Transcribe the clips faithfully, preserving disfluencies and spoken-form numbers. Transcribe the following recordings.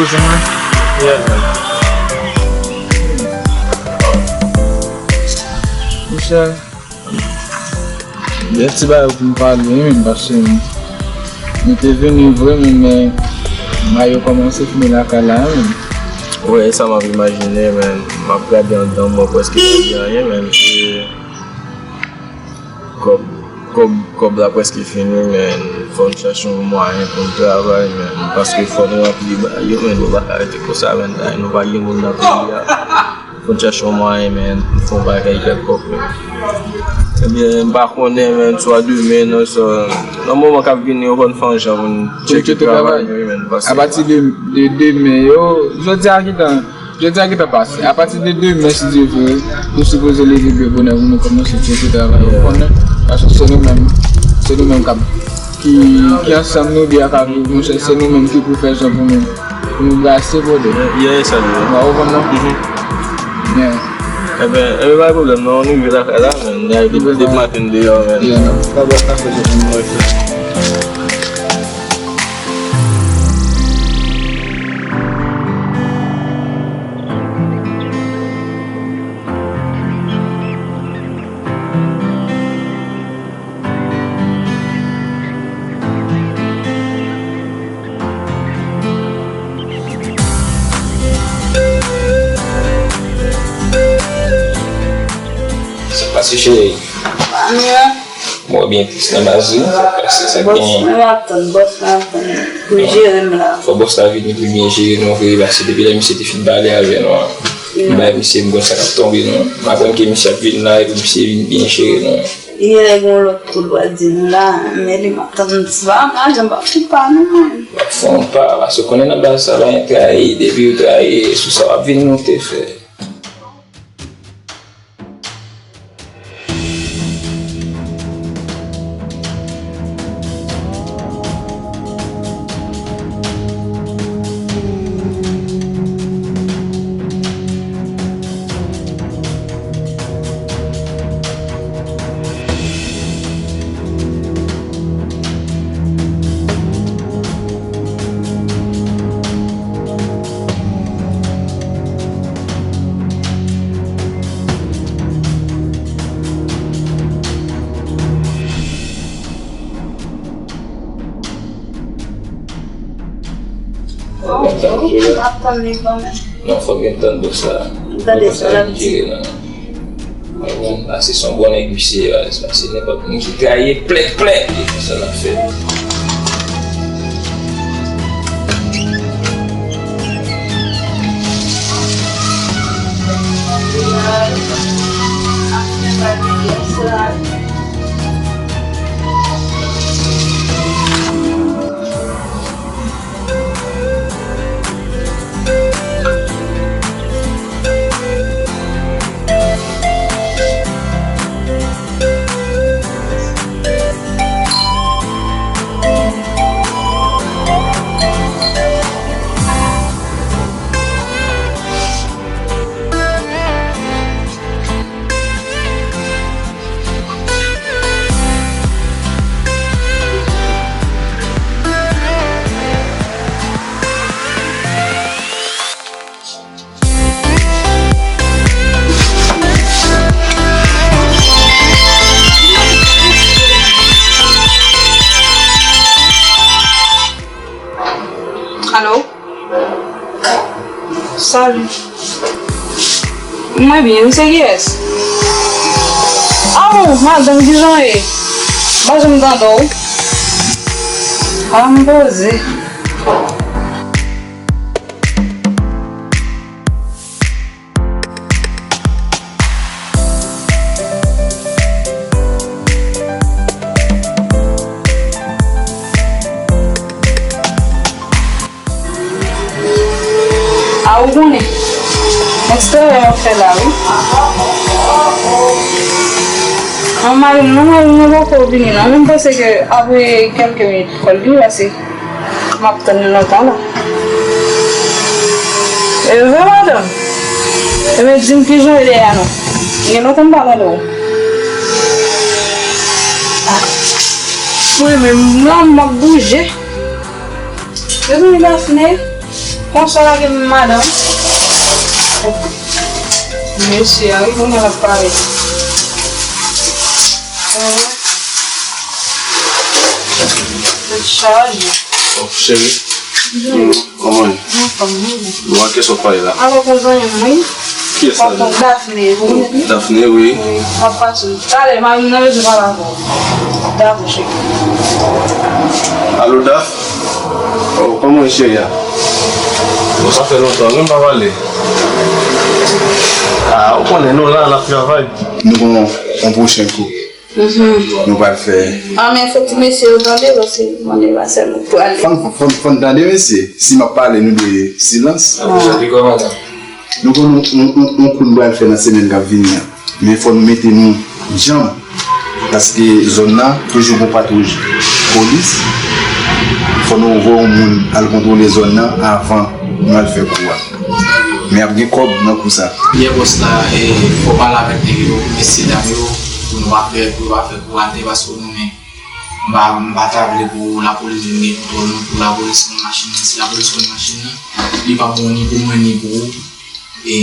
Poze mwen. Yeah, man. Michel. Gen ti bagay pou m pale wi, men, paske nou te vini vre, men, men bagay yo kòmanse fini lakay la, men. Wi, e sa m ap imajine, men. M ap gade anndan, mwen prèske pa gen anyen, men. E kòb, kòb, kòb la prèske fini, men. Fò n chèche yon mwayen pou n travay, men. Paske fò n ranpli bagay yo, men. Nou pa ka rete konsa, men. Nou pa gen moun nan peyi a. Fò n chèche yon mwayen, men, pou n fè yon bagay kèlkonk, men. Ebyen, m pa konnen, men, swa demen, non, sa, nan moman k ap vini yo, fò n fè yon jan pou n tcheke travay nou, men, paske apati de, de demen, yo, jodi a gentan, jodi a gentan pase. Apati de demen, si Dye vle, nou sipoze leve byen bonè pou nou kòmanse tcheke travay, ou konnen, paske se nou menm, se nou menm k ap, ki, ki ansanm nou de a ka viv, monchè, se nou menm ki pou fè jan pou nou. Pou nou brase, brother. Yeah, yeah, sa li ye. Ou konprann, non? Mhm. Yeah. Enben, enben, pa gen pwoblèm, non. Nou rive lakay la, men. Depi, depi maten deyò, men. Yeah, non. Pa bò kafe, se pou mwen fè. Sa k pase, cheri? Mwen byen tris nan baz wi. Sa k pase, sa k genyen? Bòs mwen ap tann, bòs mwen ap tann pou jere m la. Fò bòs la vini pou l byen jere nou vre, paske depi lè misye te fin pale avè nou an, m bay misye m konn sa k ap tonbe nou. M aprann ke misye ap vin la epi misye vin byen jere nou. Li gen lè gen yon lòt kou l pral di nou la, men li m ap tann ti pa m la, jan m p ap fè pa nou, men. W ap fè yon pa, paske w konnen nan baz sa pa gen trayi, depi yo trayi, sou sa w ap vin moute fè. Bon, m ap tann li kanmenm. Non, fòk gen tann bòs la. Gade sa l ap di. Mwen konn pase se yon bon nèg misye ye, pase nenpòt moun ki trayi plèk plèk, e konsa n ap fè. Alo? Salut. Mwen byen, wi, se kiyès? Ah bon, madanm, kijan w ye? M pa janm tande w. Ah, m poze. A, ou konnen. Yon ti travay m ap fè la, wi. An, mari m, non, mari m, non, poko vini, non. Mwen panse ke apre kèlke minit, fò l vini, paske m ap tann li lontan la. E vre, madanm? Ebyen, di m kijan w ye dèyè a non. Gen lontan m pa tande w. Ah. Mwen menm, m la, m ap bouje. Mezanmi, Daphné. Bonswa, lage m, madanm. Mesye a, wi, kounye a l ap pale. Tèt chaje. Oh, cheri. Kòman? Anfòm, wi. Bon, a kiyès w ap pale la? Avèk yon zanmi m, wi. Kiyès sa? Tonton Daphné, wi. Daphné, wi. Wi, m ap pase. Talè, m a vin nan bezwen pale avè w. Dakò, cheri. Alo, Daph? Oh, kòman w ye, cheri a? Bon, sa fè lontan, wi, m pa pale. Ah, ou konnen, nou la, n ap travay. Nou gon yon pwochen kou. Nou pral fè. Ah, men fòk ti mesye yo tande, paske mande pa sèlman pou ale. Fòn, fòn, fòn tande, mesye. Si m ap pale, nou dwe silans. Ah. Nou konn yon, yon, yon, yon kou n pral fè nan semèn k ap vini an. Men fò nou mete nou djanm. Paske zòn nan, toujou gon patwouj polis. Fò nou voye yon moun al kontwole zòn nan avan nou al fè kou a. Men ap gen kòb nan kou sa. Yè bòs la, e, fò w pale avèk nèg yo, mesye dam yo, pou nou pa fè, pou yo pa fè kou atè, paske w konnen, m pa, m pa ta vle pou lapolis vin gen kontwòl nou, pou lapolis pran machin nan. Si lapolis pran machin nan, li p ap bon ni pou mwen, ni pou ou. E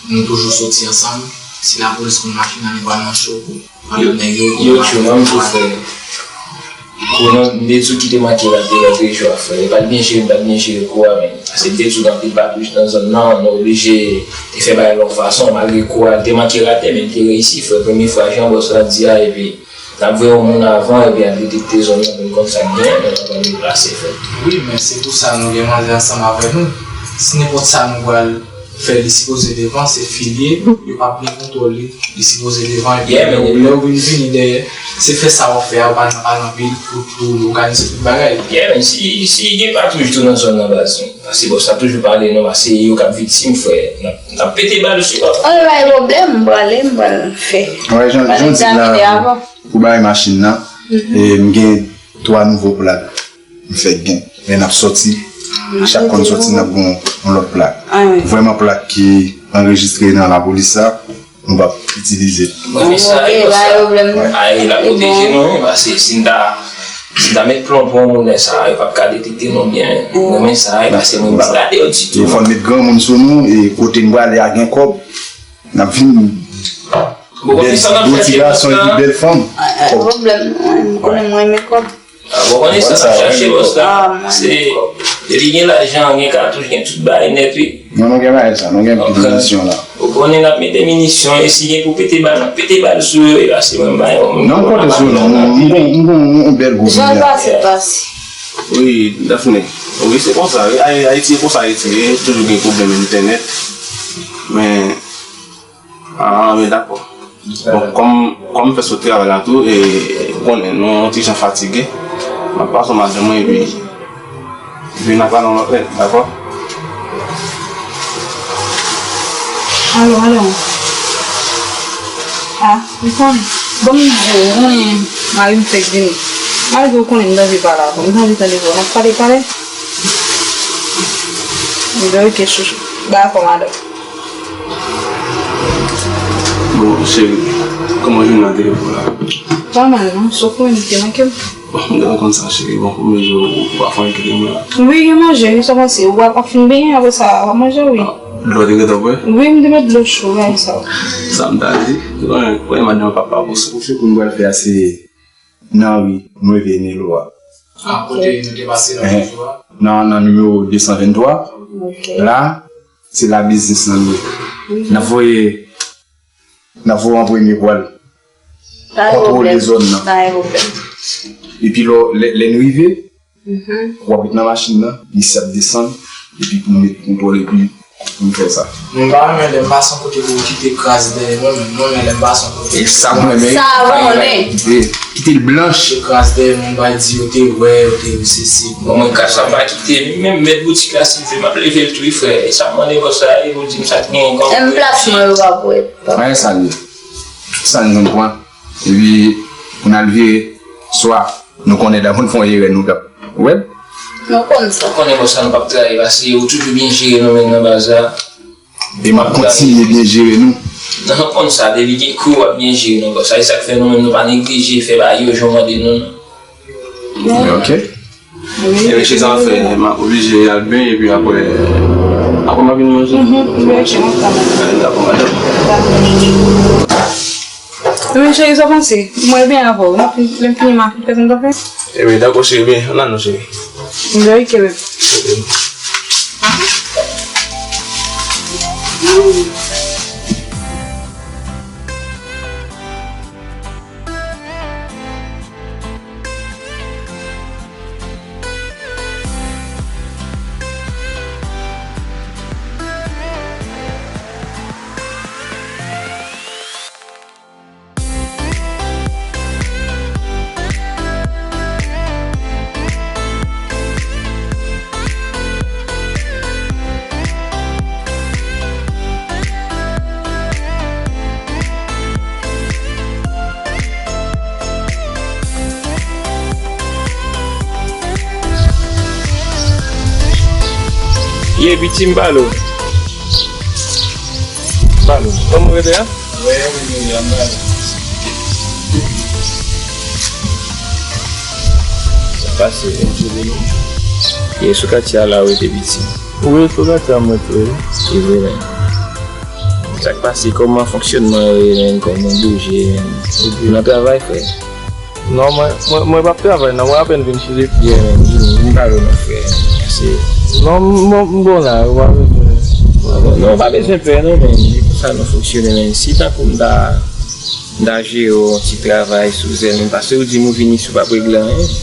nou toujou soti ansanm. Si lapolis pran machin nan, nou pral nan cho pou Yo, yo tchou, mwen, m tou fè. Konan, m te di w ki te manke rate lòt jou a, frè. E pa t byen jere, m pa t byen jere kou a, men. Paske m te di w gen anpil patwouj nan zòn nan, nou oblije te fè bagay lòt fason, malgre kou a, l te manke rate, men m te reyisi, frè. Premye fwa, jan bòs la di a, epi n ap voye yon moun avan, epi al detekte zòn nan, pou n konn sa k genyen, men n ap pral deplase, frè. Wi, men se pou sa nou gen manzè ansanm avè nou. Si nenpòt sa nou pral fè, li sipoze devan, se filye, yo p ap gen kontwòl li, li sipoze devan, epi lè w vin vini dèyè, se fè sa w ap fè a, ou pa nan pale anpil, pou, pou l òganize tout bagay. Yeah, men si, si gen patwouj tou nan zòn nan, baz, paske bòs la toujou pale, non, paske se yo k ap viktim, frè. N ap, n ap pete bal sou yo. Ann, pa gen pwoblèm, m prale, m pral fè. Wè, jan, jan w di la, pou bagay machin nan, e, m gen twa nouvo plak. M fè gen. Lè n ap sòti, chak kòn sòti, n ap gen yon, yon lòt plak. Vrèman, plak ki anrejistre nan lapolis sa, nou p ap itilize. Mwen renmen sa, e, bòs la. Ay, l ap pwoteje nou, wi, paske si n ta, si n ta met plon pou yon moun lè sa, yo p ap ka detekte nou byen. Mwen renmen sa, e, paske mwen pa rate yo ditou. Fò n met granmoun sou nou, e kote n prale a gen kòb. N ap vin bèl, bon ti gason epi bèl fanm. Kòb. Pwoblèm, mwen, m konnen mwen renmen kòb. Ah, bon, konnen sa n ap chache, bòs la. Se, depi gen lajan, gen katouch, gen tout bagay nèt, wi. Non, nou gen bagay sa, nou gen anpil minisyon la. Ou konnen n ap mete minisyon, e si gen pou pete bal, n ap pete bal sou yo, e paske mwen, m pa yon. Non, m konte sou nou, m gon, m gon yon bèl gwoup. Jan pase, pase. Wi, Daphné. Wi, se konsa, wi. Ay-, Ayiti, e konsa Ayiti ye, toujou gen pwoblèm entènèt. Men, Ah, men dakò. Bon, kòm, kòm m fè sot travay la tou, e, ou konnen, nou yon ti jan fatige. M ap pase w madanm mwen, epi, epi n a pale yon lòt lè, dakò? Alo, madanm. Ah, ou konnen. Bon, m di w, ou konnen, mari m fèk vini. Malgre ou konnen m ta anvi pale avè w, m ta anvi tande vwa w. N ap pale, pale. M di w, ok, chouchou. Dakò, madanm. Bon, cheri, kòman jounen an te ye pou ou la? Pa mal, non? Sa w konnen, li te manke m. Bon, m gentan konn sa, cheri. Bon, pou manje, ou pa fè anyen kite m la. Wi, gen manje, wi, sa w panse? Ou ap fin benyen, apre sa, w ap manje, wi. Ah, dlo te gentan prè? Wi, m te met dlo cho, bagay sa yo. Sa m ta di, ou konnen, konnen madanm papa, bon, se pou fè pou nou pral fè a, se nan ri, nou leve Nilo a. Ah, kote nou te pase nan jou a? Nan, nan nimewo de san venntwa. Ok. La, se la biznis lan ye. N ap voye, n ap voye an premye pou al kontwole zòn nan. Pa gen pwoblèm. Epi lò, lè, lè n rive, w ap ret nan machin nan, mesye ap desann, epi pou n met kontwòl, epi pou n fè sa. Mwen pa renmen lè m pase yon kote pou yo kite kras dèyè mwen, men mwen renmen lè m pase yon kote. E sa mwen renmen. Sa, mwen renmen. Kite l blanch. Yo kras dèyè mwen, bay di yo te wè, yo te wè sesi. Bon, mwen kras la m pa kite, menm mèt boutik la, si l vle, m ap leve l tou, wi, frè. E sa m mande bòs la, e pou di m sa k genyen kòm. Menm plas mwen, yo pa pou wè. Pa gen sa l ye. Sa n jwenn pran. Epi, pou n al vire, swa nou konnen dapre n fè yon erè, nou t ap wè l. Nou konn sa. Ou konnen bòs la, nou p ap trayi, paske ou toujou byen jere nou menm nan baz la. E m ap kontinye byen jere nou. Non, nou konn sa, depi gen kou, w ap byen jere nou, bòs. Sa, e sa k fè nou menm, nou pa neglije fè bagay yo jan w mande nou, non. Men ok. Wi. Ebyen, cheri, sa m ap fè, m ap oblije al benyen, epi apre, apre m ap vin manje. Mhm, wi, ok, mwen sa. Dakò, madanm. Wi, cheri, sa w panse? Mwen byen avè w. Lè m fini, m ap fè sa m ta fè. Ebyen, dakò, cheri, byen, ann al non, cheri. Byen, ok, byen. Ye, piti, m pale w. Pale w. Kòman w rete a? Wi, wi, wi, wi, m pale. Sa pase, m sou vini. Ye, sou katye a la w rete, piti? Wi, sou katye a m rete, wi. Se vre, men. Sa k pase? Kòman fonksyònman yo ye, men? Kòman w bouje, men? Ou nan travay, frè? Non, mwen, mwen, mwen p ap travay, non, mwen apèn vin sou pye. Yeah, men, vin, vin pale w non, frè. Se... Non, m, m, m bon la, ou pa bezwen. Non, ou pa bezwen pè, non, men, se konsa nou fonksyone, men. Si tankou m ta, m ta jere w yon ti travay sou zèl, men, paske ou di m ou vin isi, ou p ap regle anyen.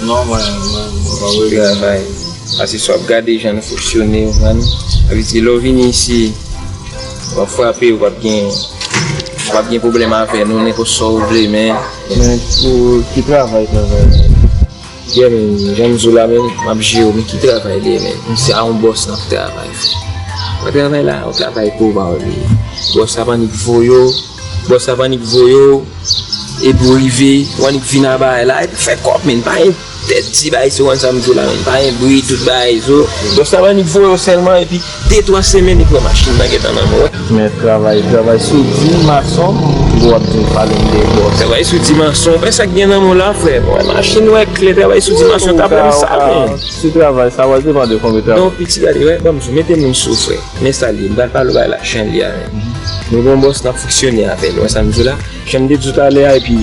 Non, mwen, mwen, mwen pa regle anyen. Travay. Paske si w ap gade jan nou fonksyone, ou konprann? Sa vle di, lè w vini isi, w ap frape, w ap gen, w ap gen pwoblèm avè nou, nenpòt sa w vle, men. Men pou ki travay, travay? Yeah, men, jan m di w la, men, m ap jere w, men ki travay li ye, men? M se a yon bòs n ap travay, frè. Ou travay la, ou travay pou ou pa w li. Bòs la p annik voye w, bòs la p annik voye w, epi w rive, w annik vin a bagay la, epi fè kòb, men, pa gen tèt di bagay, se konn sa m di w la, men, pa gen bri, tout bagay, so, bòs la p annik voye w sèlman, epi de, twa semèn, epi w wè machin nan gentan nan men w. Men travay, travay sou di mason, w ap di pale m de bòs. Travay sou di mason, w wè sa k gen nan men w la, frè. Bon, wè machin, wè klè, travay sou di mason, ta ban m sa, men. Si travay sa, w ap depann de konbyen travay. Non, piti, gade, wè, ban m di w, mete moun sou, frè. M enstale, m pral pale w bagay la, jan l ye a, men. Nou gen yon bòs, n ap fonksyone avè l, wè sa m di w la. Jan m te di w talè a, epi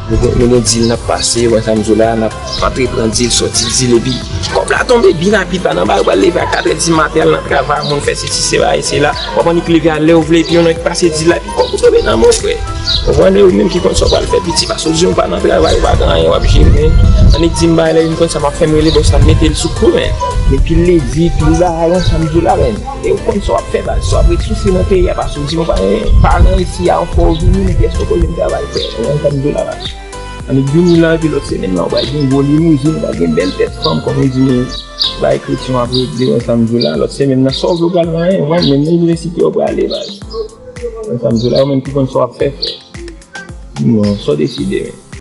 nou, nou gen dil n ap pase, wè sa m di w la, n ap antre pran dil, sòti dil, epi kòb la tonbe byen rapid, pa nan bagay, ou pral leve a katrè di maten, al nan travay, moun fè sesi, se bagay, se la, w ap annik leve a lè w vle, epi yon nèg pase dil la, epi kòb ou tonbe nan men w, frè. Ou konprann, ou menm ki konn sa w pral fè, piti, paske w di w pa nan travay, ou pa gen anyen, w ap jere, men annik di m bagay la, vin konn sa m ap fè, m rele bòs la, m mete l sou kou, men. Men pil ledi, pil bagay, wè sa m di w la, men. E ou konn sa w ap fè, baz, sa w ap ret soufri nan peyi a, paske w di m ou pa gen paran isi a, yon fwa w vini, men pyès poko janm travay, frè. Ou konn sa m di w la, baz. Annik vini la, epi lòt semèn nan, ou pral gen gwo limouzin, ou pral gen bèl tèt fanm, kòm yo di, men bay kretyen w ap regle, wè sa m di w la. Lòt semèn nan, sa w vle w pral manyen, ou konprann, menm nan inivèsite w prale, baz. Wè sa m di w la, ou menm ki konn sa w ap fè, frè. Bon, sa w deside, men.